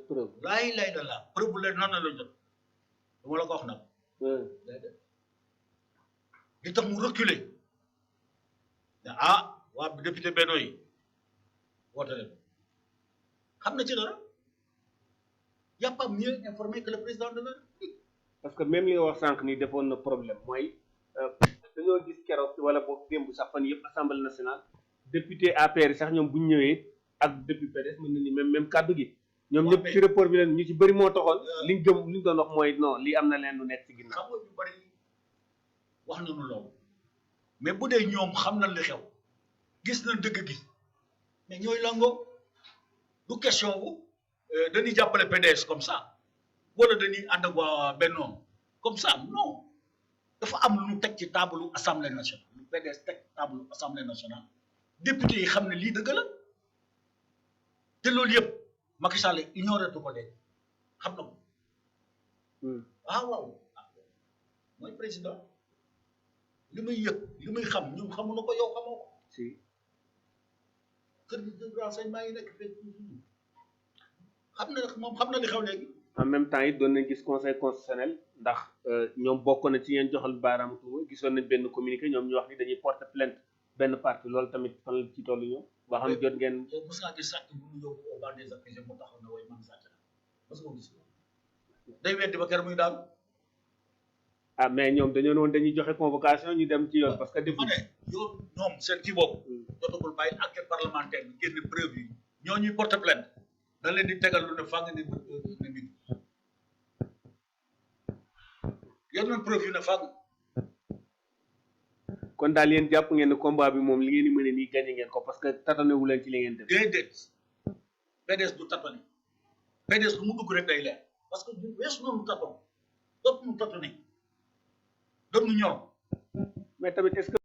preuve. lay la preuve bu leen noonu la jot dama la ko wax nag. li tax mu reculer ne waa député Benno yi woote leen xam na ci dara y a pas mieux informé que le président de la République. parce que même li nga wax sànq ni defoon na problème mooy dañoo gis keroog wala boog démb sax fan yëpp assemblée nationale député APR yi sax ñoom bu ñu ñëwee ak député PDS mën na ni même kàddu gi. ñoom ñëpp ci rapport bi leen ñu ci bëri moo taxoon. liñ doon wax mooy non lii am na leen lu nekk ci ginnaaw. xam nga ñu bëri wax nañu loolu mais bu dee ñoom xam nañ li xew gis nañ dëgg gi mais ñooy langoo du question bu dañuy jàppale PDS comme ça wala dañuy ànd ak waa Benno comme ça non dafa am lu ñu teg ci table assemblée nationale lu PDS teg table assemblée nationale député yi xam ne lii dëgg la te loolu yëpp Macky Sall ignoré du ko léegi xam na ko. waaw mooy président li muy yëg li muy xam ñun xamu na ko yow xamoo ko. si. kër gi de renseignement yi nekk fekk xam na moom xam na li xew léegi. en même temps it doon nañ gis conseil constitutionnel ndax ñoom bokk na ci ñeen joxal baaraamu tuuma gisoon nañ benn communiqué ñoom ñu wax ni dañuy porter plainte benn parti loolu tamit fan la ci tollu ñoom. ba xam jot ngeen. yow mos ngaa gis sàcc bu ñu yóbbu au banc des accusés mu taxaw na way man sàcc la mos nga gis day weddi ba keroog muy daal. mais ñoom dañoo woon dañuy joxe convocation ñu dem ci yoon parce que. ma ne yow ñoom seen kii boobu. jotagul bàyyi enquête parlementaire bi génne preuve yi ñoo ñuy porter plainte da leen di tegal lu ne fàng ni nit yor nañ preuve yu ne fàng. kon daal yéen jàpp ngeen ne combat bi moom li ngeen di mën a nii gagné ngeen ko parce que tâtonné wu leen ci li ngeen def. déedéet PDS du tâtonné PDS lu mu dugg rek day leer parce que du weesu noonu tâton dootuñu tâtonné dootuñu ñor. mais tamit est-ce que.